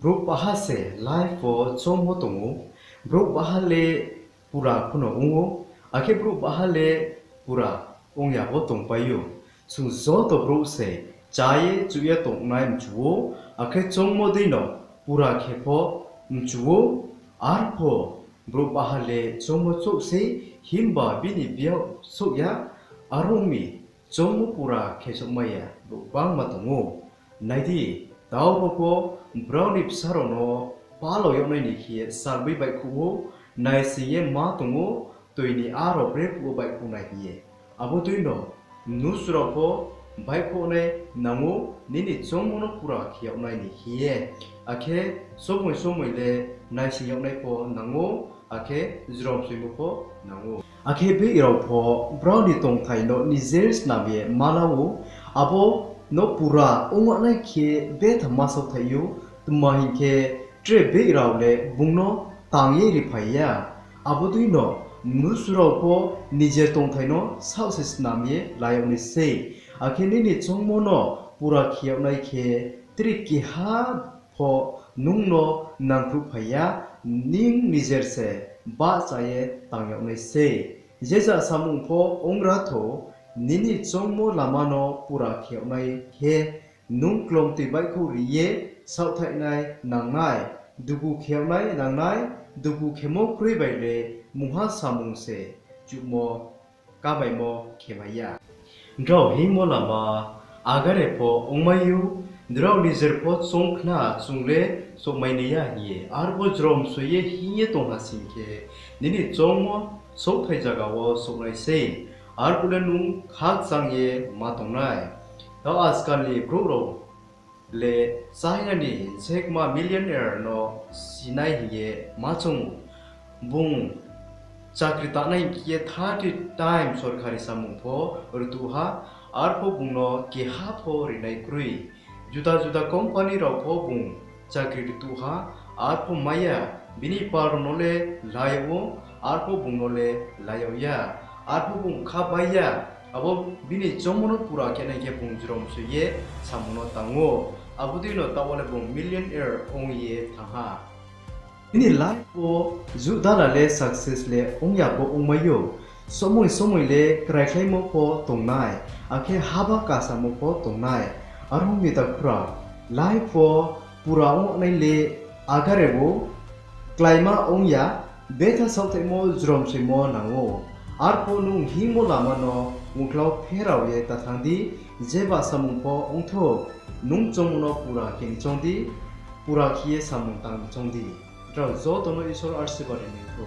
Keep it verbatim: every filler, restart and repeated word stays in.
Brouh baha se life wo choungmo tong ou, brouh baha le pura pho no ong ou, akhe brouh baha le pura ong ya pho tongpai ou. Chung joto brouh se chá ye chuh ye tongnai mchu ou, akhe choungmo deino pura khe pho mchu ou. Arpho brouh baha le choungmo chouh sei, himba bini biyag souh ya, are ong mi, choungmo pura khe souhmai ya brouh gbangma tong ou. Nai di, tau rao pho brao ni bsa rao no palao yag nai ni khe ye salboi baihkhouh ou, naising ye ma tong ou, toi ni a rao brephuh wo baihkhouh nai hing ye. Abo deino mnusu rao pho baihkhouh nai nang ou, nini choungmo no pura khe yag nai ni khe ye. Akhe somoi somoi le naising yag nai pho nang ou, akhe jromsoimo pho nang ou. Akhe bih rao pho brao ni tongthai no nijer snam ye ma la ou, abo no pura ong nai khe betha ma saohthaih ou, tma hing khe, tre bih rao le bung no tang ye riphai ya. Abo deino mnusu rao pho nijer tongthai no saoh se snam ye la yag nai sei. Akhe nini choungmo no pura khe yag nai khe, tre keha pho nung no nangkhruhphai ya, ning nijer se bahcha ye tang yag nai sei. Je ja samung pho ong ra thou, nini choungmo lama no pura khe yag nai khe, nung klomtoi baihkhouh ri ye saohthaihnai nang nai, dugu khe yag nai nang nai, dugu khemo kroi bai le mungha samung se chuhmo kamaimo khe mai ya. Drao hingmo lama agare pho ongmai ou, drao nijer pho choung khna chung le souhmai nai ya hing ye, arpho jromsoi ye hing ye tong ha sing khe, nini choungmo souhthai zaga wo souh nai sei, arphuh le nung khakchang ye ma tong nai. Tao ajkal ni brouh rao le China ni Jack Ma millionaire no sinai hing ye ma choung ou. Bung chakri tangnai hing khe ye thirty time sorkari samung pho rtuh ha, arpho bung no keha pho rinai kroi. Juda juda company rao pho bung chakri rtuh ha, arpho mai ya, bini pal rao no le la yag ou, arpho bung no le la yag ya, arpho bung kha bai ya, abo bini choungmo no pura khe nai khe bung jromsoi ye samung no tang ou, abo deino taoh wo le bung millionaire ong ye thanng ha. Nini life wo judala le success le ong ya pho ongmai ou. Somoi somoi le kraikhlaimo pho tongnai, akhe haba kasamo pho tongnai. Are ong mi takhu rao, life wo pura ong nai le agare ou, kláima ong ya, betha saohthaihmo jromsoimo nang ou. Arpho nung hingmo lama no uklau pherao ye ta thanng di, jeba samung pho ongthou, nung choungmo no pura khe ni choung di, pura khe ye samung tang ni choung di. Drao joto no Isor arsirbad ri ni thou.